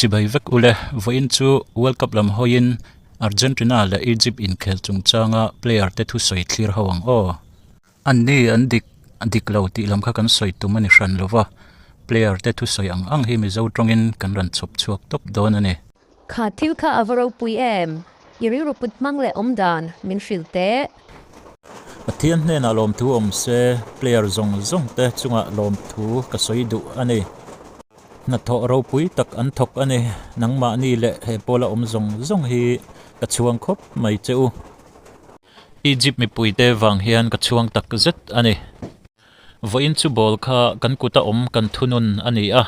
Chibai vek ule, vawiin chu World Cup lam hawiin Argentina leh Egypt inkhel chungchanga player te thusawi thlir ho ang aw. Anni an dik dik lo tih lam kha kan sawi tum a ni hran lova, player te thusawi ang ang hi Mizo tawngin kan rawn chhawp chhuak tawp dawn a ni. Kha thil kha a va ropui em? I rilru put hmang leh awm dan min hrilh teh. Pathian hnenah lawmthu awm se, player zawng zawng te chungah lawmthu ka sawi duh a ni. Hnathawh ropui tak an thawk a ni. Nangmahni leh he pawla awm zawng zawng hi ka chhuang khawp mai che u. Egypt mipuite vang hian ka chhuang tak zet a ni. Vawiin chu ball kha kan kuta awm kan thunun a ni a.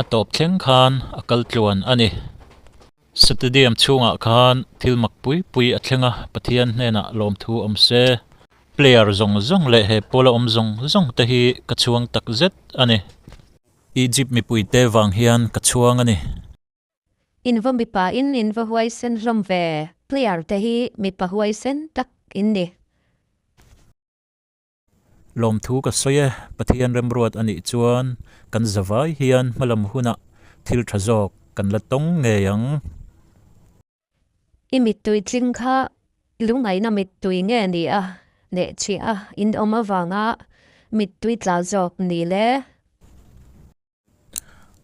A tawp thleng khan a kal tluan a ni. Stadium chhungah khan thil mak pui pui a thleng a, Pathian hnenah lawmthu awm se. Player zawng zawng leh he pawla awm zawng zawng te hi ka chhuang tak zet a ni. Egypt mipuite vang hian ka chhuang a ni. In va mipa in in va huaisen hlawm ve, player te hi mipa huaisen tak in ni. Lawmthu ka sawi e, Pathian remruat a nih chuan kan zavai hian hmalam hunah thil tha zawk kan la tawng ngei ang. I mittui tling kha lungngaihna mittui nge ni a, nehchhiah a in awm avanga mittui tla zawk ni le?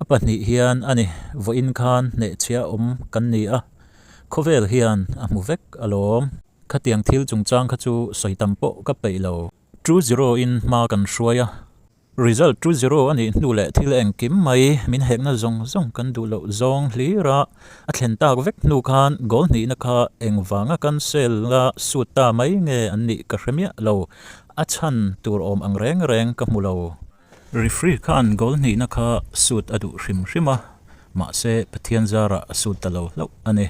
A pahnih hian a ni, vawiin khan hnehchhia awm kan ni a, khawvel hian a hmu vek alawm. Khatiang thil chungchang kha chu sawi tam pawh ka peih lo. Two zero in hma kan hruai a, result 2-0 a nih hnu leh thil engkim mai min hekna zawng zawng kan duh loh zawng hlir a, a thlen tak vek hnu khan goal hnihna kha engvanga cancel a sut ta mai nge an nih ka hre miah lo, a chhan tur awm ang reng reng ka hmu lo. Referee khan goal hnihna kha sut a duh hrim hrim a, mahse Pathian zarah a sut ta lo hlauh a ni.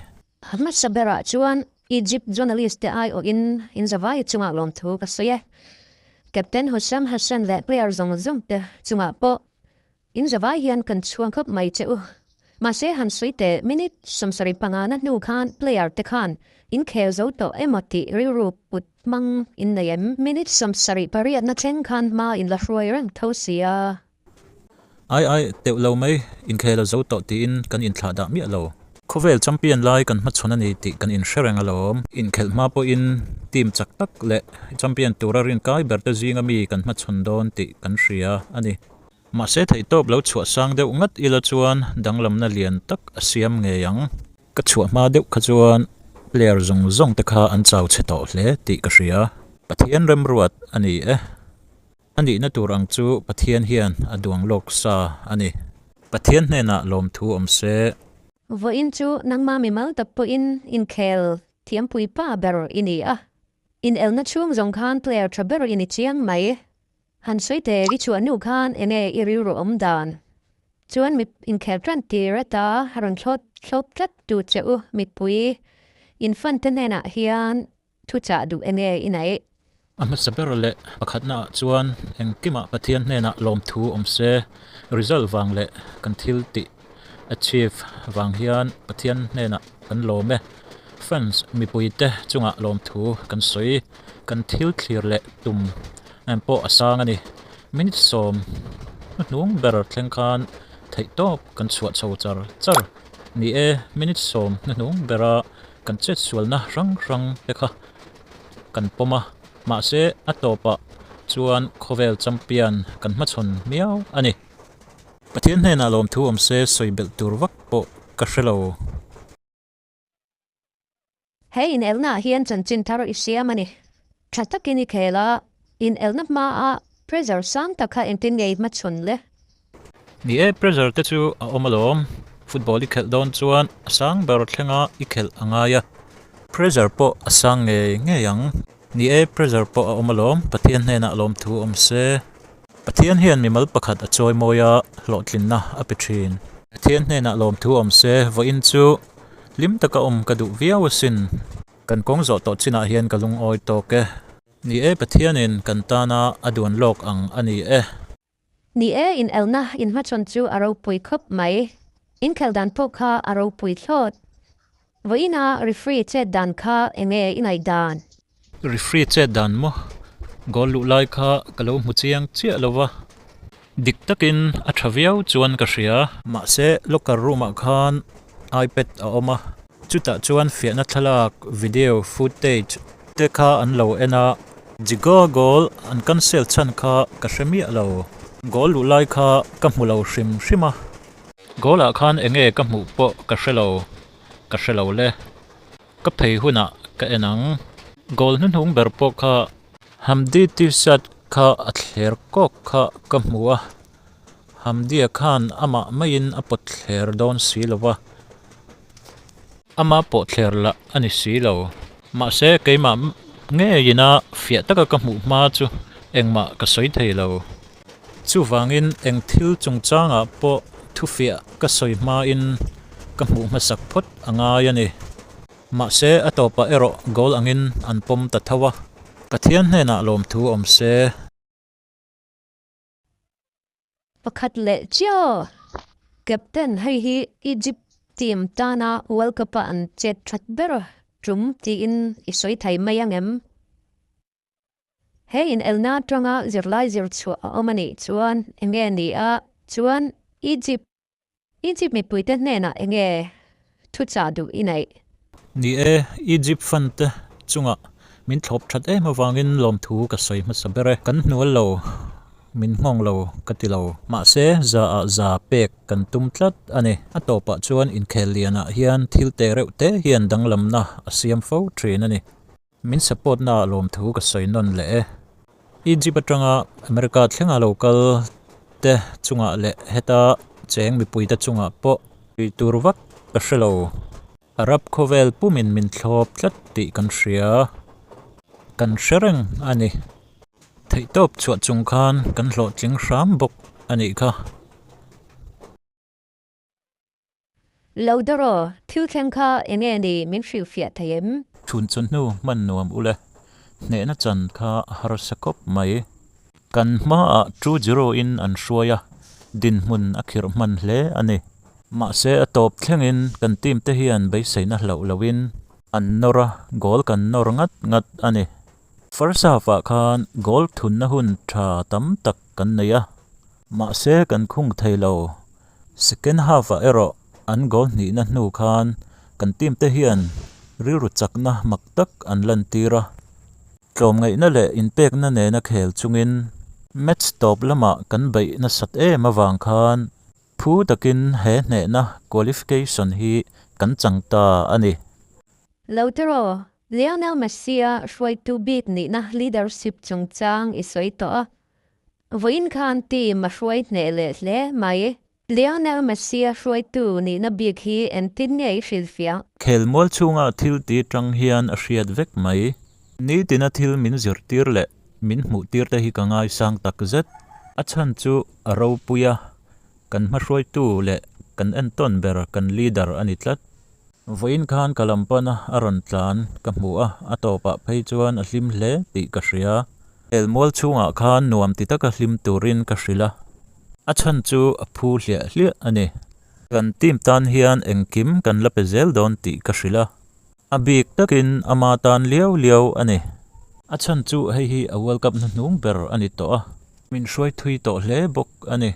Hmasa berah chuan Egypt journalist te aiawhin inzavai chungah lawmthu ka sawi e. Captain Hossam Hassan leh player zawng zawng te chungah pawh inzavai hian kan chhuang khawp mai che u. Mahse han sawi teh minute 75 na hnu khan player te khan inkhel zo tawh emaw tih rilru put hmang in nei em? Minute 78 na thleng khan hma in la hruai reng tho sia. Ai ai, teuh lo mai, inkhel a zo tawh tiin kan inthlah dah miah lo. Khawvel champion lai kan hmachhawn a ni tih kan inhre reng alawm. Inkhelh hma pawhin team chak tak leh champion tura rinkai berte zinga mi kan hmachhawn dawn tih kan hria a ni. Mahse theihtawp lo chhuah sang deuh ngat ila chuan danglamna lian tak a siam ngei ang. Ka chhuah hma deuh kha chuan player zawng zawng te kha an chau chhe tawh hle tih ka hria. Pathian remruat a ni e. A nihna tur ang chu Pathian hian a duang lawk sa a ni. Pathian hnenah lawmthu awm se. Vawiin chu nangmah mimal tak pawhin inkhel thiampui pa ber i ni a. Inelna chhung zawng khan player tha ber i ni chiang mai. Han sawi teh i chhuah hnu khan enge i rilru awm dan? Chuan mi inkhel tan tir ata a rawn thlawt thlawp tlat tu che u mipui in fan te hnenah hian thu chah duh enge i neih? A hmasa ber leh pakhatna ah chuan engkimah Pathian hnenah lawmthu awm se, result vang leh kan thil tih achieve vang hian Pathian hnenah kan lawm e. Fans mipuite chungah lawmthu kan sawi, kan thil thlir leh tum pawh a sang a ni. Minute sawm hnuhnung ber thleng khan theihtawp kan chhuah chho char char. Ni e, minute sawm hnuhnung bera kan chetsualna hrang hrang te kha kan pawm a, mahse a tawpah chuan khawvel champion kan hmachhawn miau a ni. Pathian hnenah lawmthu awm se sawi belh tur vak pawh ka hre lo. He inelnaah hian chanchin thar i siam a ni. Tha takin i khel a, inelna hmaah pressure sang tak kha engtin nge i hmachhawn le? Ni e, pressure te chu a awm alawm. Football i khelh dawn chuan a sang ber thlenga i khelh a ngai a. Pressure pawh a sang ngei ngei ang. Ni e, pressure pawh a awm alawm. Pathian hnenah lawmthu awm se. Pathian hian mimal pakhat a chawi mawi a, hlawhtlinna a pe thin. Pathian hnenah lawmthu awm se, vawiin chu hlim taka awm ka duh viau asin. Kan kawng zawh tawh chinah hian ka lungawi tawk e. Ni e, Pathianin kan tana a duan lawk ang a ni e. Ni e, inelna inhmachhawn chu a ropui khawp mai. Inkhelh dan pawh kha a ropui thlawt. Vawiina referee chet dan kha enge i ngaihdan? Referee chet dan maw? Goal luh lai kha ka lo hmu chiang chiah lo va. Dik takin a tha viau chuan ka hria. Mahse, locker room-ah khan iPad a awm a, chutah chuan fiahna thlalak, video footage, te kha an lo en a. Jigo goal an cancel chhan kha ka hre miah lo. Goal luh lai kha ka hmu lo hrim hrim a. Goal ah khan enge ka hmuh pawh ka hre lo, ka hre lo le. Ka phei hunah ka en ang. Goal hnuhnung ber pawh kha Hamdi t-shirt kha a thler kawk kha ka hmu a. Hamdia khan amah maiin a pawt thler dawn si lo va. Ama pawh thler lah a ni si lo. Mahse keimah ngeiin a fiah taka ka hmuh hma chu engmah ka sawi thei lo. Chuvangin eng thil chungchangah pawh thufiah ka sawi hmain ka hmuh hmasak phawt a ngai a ni. Mahse a tawpah erawh goal angin an pawm ta tho a. Pathian hnenah lawmthu awm se. Pakhat leh chiah. Captain hei hi Egypt team tana World Cup a an chet that ber tum tiin i sawi thei mai ang em? He inelna atanga zirlai zir chhuah a awm a nih chuan enge ni a chuan Egypt Egypt mipuite hnenah enge thuchah duh i neih? Ni e, Egypt fan te chungah min thlawp that em avangin lawmthu ka sawi hmasa ber e. Kan hnual lo, min nghawng lo ka ti lo. Mahse, za ah za pek kan tum tlat a ni. A tawpah chuan inkhel lianah hian thil te reuh te hian danglamna a siam fo thin a ni. Min support na ah lawmthu ka sawi nawn leh e. Egypt atanga America thlenga lo kal te chungah leh heta cheng mipui te chungah pawh tih tur vak ka hre lo. Arab khawvel pumin min thlawp tlat tih kan hria. Kan hre reng a ni. Theihtawp chhuah chung khan kan hlawhtling hram bawk a nih kha. Lo dawraw, thil thleng kha enge ni min hrilhfiah thei em? Chhun chu hnu hman nuam ule, hnehna chan kha a harsa kawp mai. Kan hmaah two zero in an hruai a, dinhmun a khirh hman hle a ni. Mahse a tawp thlengin kan team te hian beiseina hlauh loin an nawr a, goal kan nawr ngat ngat a ni. First half ah khan goal thunna hun tha tam tak kan nei a, mahse kan khung thei lo. Second half ah erawh an goal hnihna hnu khan kan team te hian rilru chakna mak tak an lantir a. Tlawmngaihna leh inpekna nena khel chungin match tawp lamah kan beih nasat em avang khan phu takin he hnehna qualification hi kan chang ta a ni. Lautaro, Lionel Messi-a hruaitu bik nihna leadership chungchang i sawi tawh a. Vawiin khan team a hruai hneh leh hle mai. Lionel Messi-a hruaitu nihna bik hi engtin nge i hrilhfiah? Khelmual chhunga thil ti tang hian a hriat vek mai. Nitina thil min zirtir leh min hmuhtir te hi ka ngaisang tak zet. A chhan chu a ropui a, kan hmahruaitu leh kan entawn ber kan leader a ni tlat. Vawiin khan ka lam pana a rawn tlan ka hmu a, a tawpah phei chuan a hlim hle tih ka hria. Elmual chhungah khan nuam ti taka hlim turin ka hrilh a, a chhan chu a phu hliah hliah a ni. Kan team tan hian engkim kan la pe zel dawn tih ka hrilh a, a bik takin ama tan liau liau a ni. A chhan chu hei hi a World Cup hnuhnung ber a ni tawh a, min hruai thui tawh hle bawk a ni.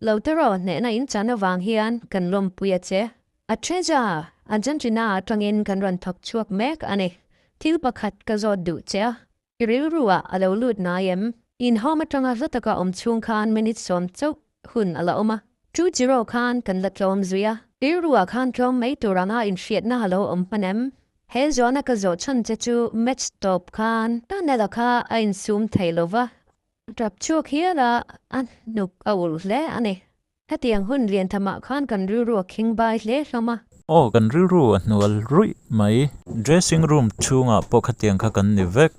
Lautaro hnehna in chan avang hian kan lawmpui a che. A treasure Argentina atangin kan rawn thawk chhuak mek a ni. Thil pakhat ka zawt duh che a, i rilru ah a lo lut ngai em? In home atanga hla taka awm chhung khan minute sawm chauh hun a la awm a, 2-0 khan kan la tlawm zui a. Rilru ah khan tlawm mai tur anga inhriatna a lo awm hman em? He zawhna ka zawh chhan che chu match tawp khan Tanela kha a insum thei lova, Tap chhuak hial a, a hnuk a ulh hle a ni. Hetiang hun lian thamah khan kan rilru a khing bai hle hlawm a. Aw, kan rilru a hnual ruih mai. Dressing room chhungah pawh khatiang kha kan ni vek.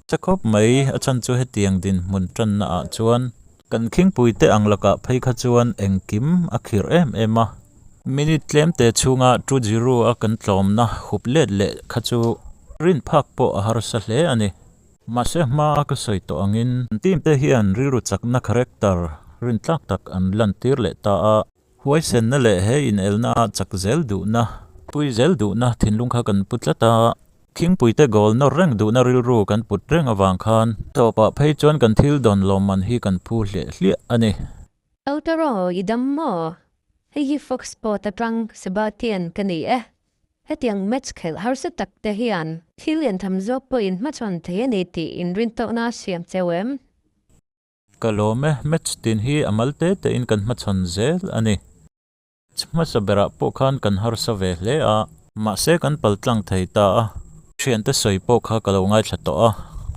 Che khawp mai, a chhan chu hetiang dinhmun tanna ah chuan kan khingpui te ang lakah phei kha chuan engkim a khirh em em a. Minute tlemte chhunga 2-0 a kan tlawmna hup let leh kha chu rin phak pawh a harsa hle a ni. Mahse hma ka sawi tawh angin an team te hian rilru chakna character rintlak tak an lantir leh ta a, huaisenna leh he inelna a chak zel duhna, pui zel duhna thinlung kha kan pu tlat a. Khingpuite goal nawr reng duhna rilru kan put reng avang khan tawpah phei chuan kan thil dawn lawmman hi kan phu hliah hliah a ni. Lautaro i dam maw? Hei hi Fox Sport atang Sebastian ka ni e. Hetiang match khelh harsa tak te hian thil lian tham zawk pawhin hmachhawn thei a ni tih inrintawhna a siam cheu em? Ka lawm e, match tin hi a mal te tein kan hmachhawn zel a ni. Hmasa berah pawh khan kan harsa ve hle a. Mahse kan paltlang thei ta a. Thiante sawi pawh kha ka lo ngaithla tawh a.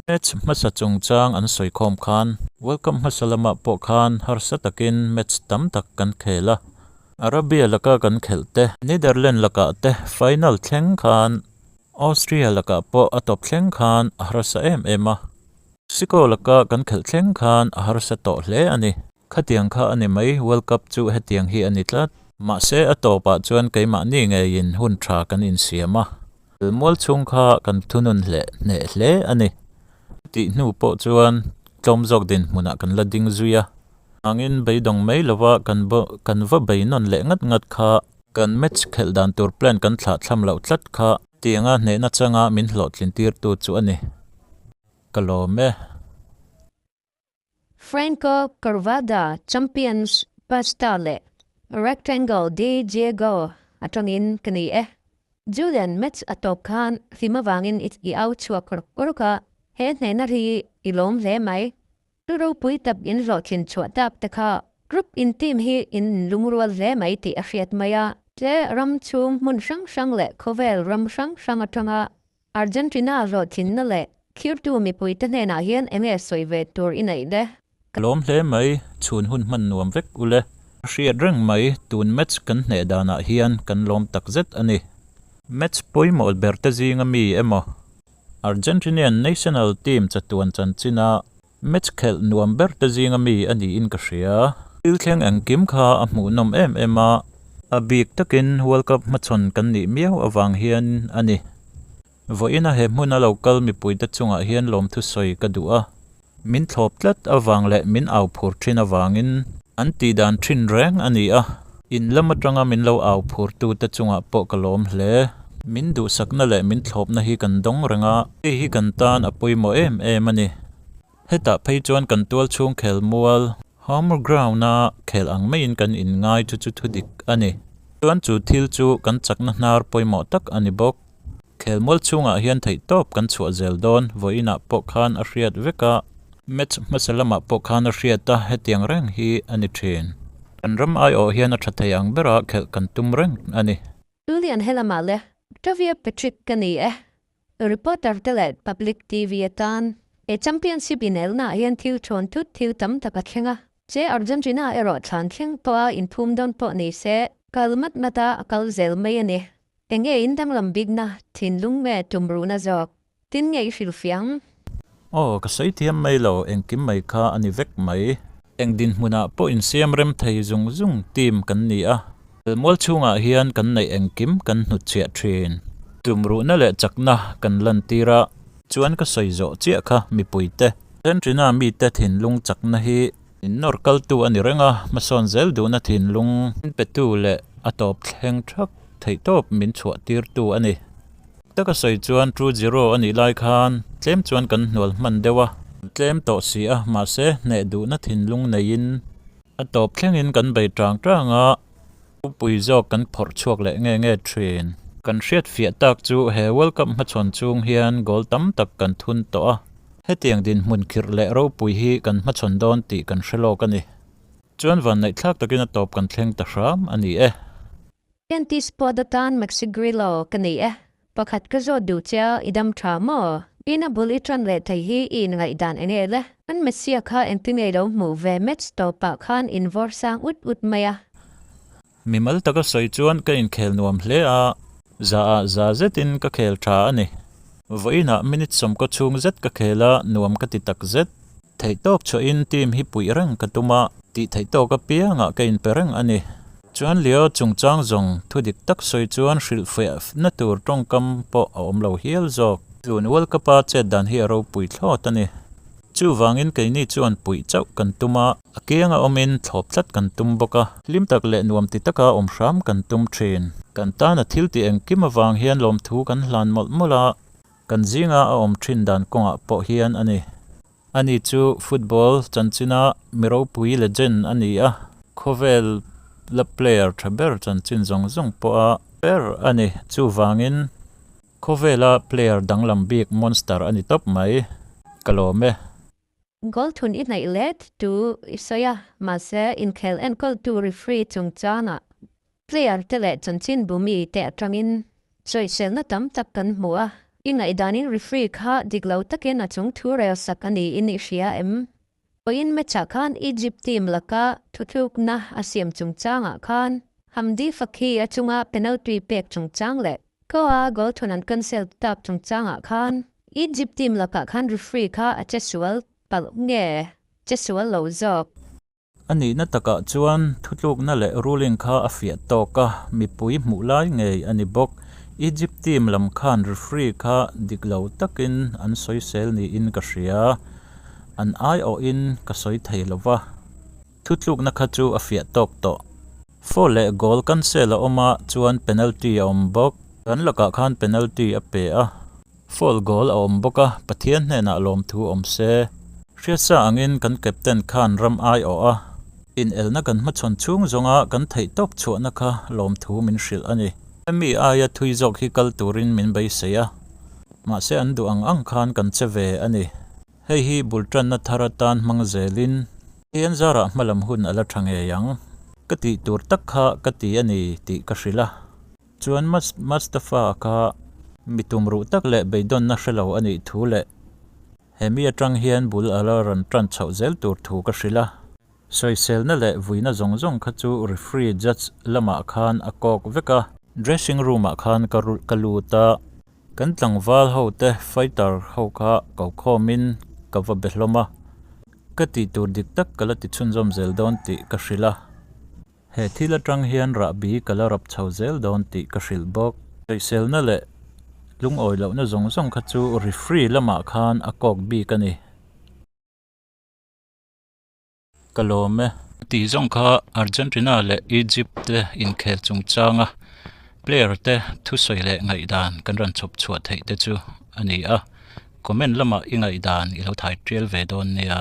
Match hmasa chungchang an sawi khawm khan World Cup hmasa lamah pawh khan harsa takin match tam tak kan khel a. Arabia laka kan khelh te, Netherlands lakah te final thleng khan Austria lakah pawh a tawp thleng khan a harsa em em a. Mexico laka kan khelh thleng khan a harsa tawh hle a ni. Khatiang kha a ni mai, World Cup chu hetiang hi a ni tlat. Mahse a tawpah chuan keimahni ngeiin hun tha kan insiam a, mual chhung kha kan thunun hleh hneh hle a ni. Tih hnu pawh chuan tlawm zawk dinhmunah kan la ding zui a, angin beidawng mai lova kan kan va beinawn leh ngat ngat kha, kan match khelh dan tur plan kan thlah thlam loh tlat kha tianga hnehna changa min hlawhtlin tirtu chu a ni. Ka lawm e. Franco Carvada Champions Pasta leh Rectangle de Diego atangin ka ni e. Julian match a tawp khan hlim avangin i i au chhuak rawk rawk a, he hnehna hi i lawm hle mai. Thu ropui tak in hlawhtlin chhuah tak te kha group in team hi in lungrual hle mai tih a hriat mai a. Tle ram chhung hmun hrang hrang leh khawvel ram hrang hrang atanga Argentina hlawhtlinna leh khirtu mipuite hnenah hian eng nge sawi ve tur i neih le? Ka lawm hle mai, chhun hun hman nuam vek u le. A hriat reng mai, tun match kan hneh danah hian kan lawm takzet a ni. Match pawimawh ber te zinga mi emaw? Argentinian national team chatuan chanchina match khelh nuam ber te zinga mi a niin ka hria. Thil thleng engkim kha a hmuhnawm em em a, a bik takin World Cup hmachhawn kan nih miau avang hian a ni. Vawiina he hmuna lo kal mipuite chungah hian lawmthu sawi ka duh a, min thlawp tlat avang leh min au phur thin avangin an tihdan thin reng a ni a, in lam atanga min lo au phurtute chungah pawh ka lawm hle. Min duhsakna leh min thlawpna hi kan dawng reng a, hei hi kan tan a pawimawh em em a ni. Hetah phei chuan kan tual chhung khel mual, home ground, a khel ang maiin kan inngai chu chu thudik a ni. Chuan chu thil chu kan chakna hnar pawimawh tak a ni bawk. Khel mual chhungah hian theihtawp kan chhuah zel dawn, vawiinah pawh khan a hriat vek a, match hmasa lamah pawh khan a hriat a, hetiang reng hi a ni thin. Kan ram aiawh hian a tha thei ang bera khelh kan tum reng a ni. Julian helama le Octavia Patrick ka ni e. Reporter te leh Public TV atan he championship inelnaah hian thil thawn thut thil tam tak a thleng a. Che Argentina erawh thlan thleng pawha inphum dawn pawh ni se, kal mat mata a kal zel mai a ni. Enge in danglam bikna thinlung nge tumruhna zawk? Tin nge i hrilhfiang? Aw, ka sawi thiam mai lo, engkim mai kha a ni vek mai. Eng dinhmunah pawh insiam rem thei zung zung team kan ni a, mual chhungah hian kan neih engkim kan hnutchhiah thin. Tumruhna leh chakna kan lantir a, chuan ka sawi zawh chiah kha mipuite. Argentina mite thinlung chakna hi innawr kaltu a ni reng a, hmasawn zel duhna thinlung petu leh a tawp thleng thak theihtawp min chhuahtirtu a ni. Taka sawi chuan True Zero a nih lai khan tlem chuan kan hnual hman deuh a, tlem tawh si a, mahse hneh duhna thinlung neiin a tawp thlengin kan bei tang tang a, pui zawk kan phawrh chhuak leh nge nge thin. Kan hriat fiah tak chu he World Cup hmachhawn chung hian goal tam tak kan thun tawh a, hetiang dinhmun khirh leh ropui hi kan hmachhawn dawn tih kan hre lawk a ni. Chuan vanneihthlak takin a tawp kan thleng ta hram a ni e. TNT Sport atan Maxi Grillo ka nei e. Pakhat ka zawt duh che a, i dam tha maw? Ina bul i tan leh thei hi i inngaihdan eng nge le? An Messia kha engti nge lo hmuh ve match tawpah khan in vawr sang ut ut mai a. Mimal taka sawi chuan ka inkhel nuam hle a, za ah za zetin ka khel tha a ni. Vawiinah minute sawmkaw chhung zet ka khel a, nuam ka ti tak zet. Theihtawk chhuahin team hi puih reng ka tum a, tih theihtawk apiangah ka inpe reng a ni. Chuan Leo chungchang zawng thu dik tak sawi chuan hrilhfiahna tur tawngkam pawh a awm lo hial zawk. Tun World Cup-a chet dan hi a ropui thlawt a ni. Chuvangin keini chuan puih chauh kan tum a, a kianga awmin thlawp tlat kan tum bawk a. Hlim tak leh nuam ti taka awm hram kan tum thin. Kan tana thil tih engkim avang hian lawmthu kan hlan mawlh mawlh a. Kan zinga a awm thin dan kawngah pawh hian a ni. Ani chu football chanchina mi ropui legend a ni a, khawvel la player tha ber chanchin zawng zawng pawha ber a ni. Chuvangin khawvela player danglam bik monster a ni tawp mai. Ka lawm e. Goal thun i hnaih let tu i sawi a, mahse inkhel enkawltu referee chungchangah player te leh chanchin bumi te atangin sawiselna tam tak kan hmu a. I ngaihdanin referee kha dik lo takin a chung thu rel sak a niin i hria em? Vawiin match-ah khan Egypt team laka thuthlukna a siam chungchangah khan Hamdi Fakhi a chunga penalty pek chungchang leh Goa goal thun an cancel tak chungchangah khan Egypt team lakah khan referee kha a che sual palh nge che sual lo zawk? A nihna takah chuan thutlukna leh ruling kha a fiah tawk a, mipui hmuh lai ngei a ni bawk. Egypt team lam khan referee kha dik lo takin an sawisel niin ka hria. An aiawhin ka sawi thei lo va. Thutlukna kha chu a fiah tawk tawh. Foul leh goal cancel a awm a, chuan penalty a awm bawk. Kan lakah khan penalty a pe a, foul goal a awm bawk a, Pathian hnenah lawmthu awm se. Hriatsa angin kan captain khan ram aiawh a, inelna kan hmachhawn chhung zawnga kan theihtawp chhuahna kha lawmthu min hrilh a ni. Hemi aia thui zawk hi kal turin min beisei a, mahse an duh ang ang khan kan che ve a ni. Hei hi bul tanna thar atan hmang zelin Pathian zarah hmalam hun a la tha ngei ang. Ka tih tur tak kha ka ti a ni tih ka hrilh a. Chuan Mustafa kha mi tumruh tak leh beidawnna hre lo a nih thu leh he mi atang hian bul a la rawn tan chhoh zel tur thu ka hrilh a. Sawiselna leh vuina zawng zawng kha chu referee judge lamah khan a kawk vek a. Dressing room ah khan ka lut a. Kan tlangval ho te fighter ho kha ko khawmin ka va be hlawm a, ka tih tur dik tak ka la ti chhunzawm zel dawn tih ka hrilh a. He thil atang hian rahbi ka la rap chho zel dawn tih ka hrilh bawk. Sawiselna leh lungawi lohna zawng zawng kha chu referee lamah khan a kawk bik a ni. Ka lawm e. Tih zawng kha Argentina leh Egypt te inkhel chungchanga player te thusawi leh ngaihdan kan rawn chhawp chhuah theih te chu a ni a. Comment lamah i ngaihdan i lo thai tial ve dawn nia.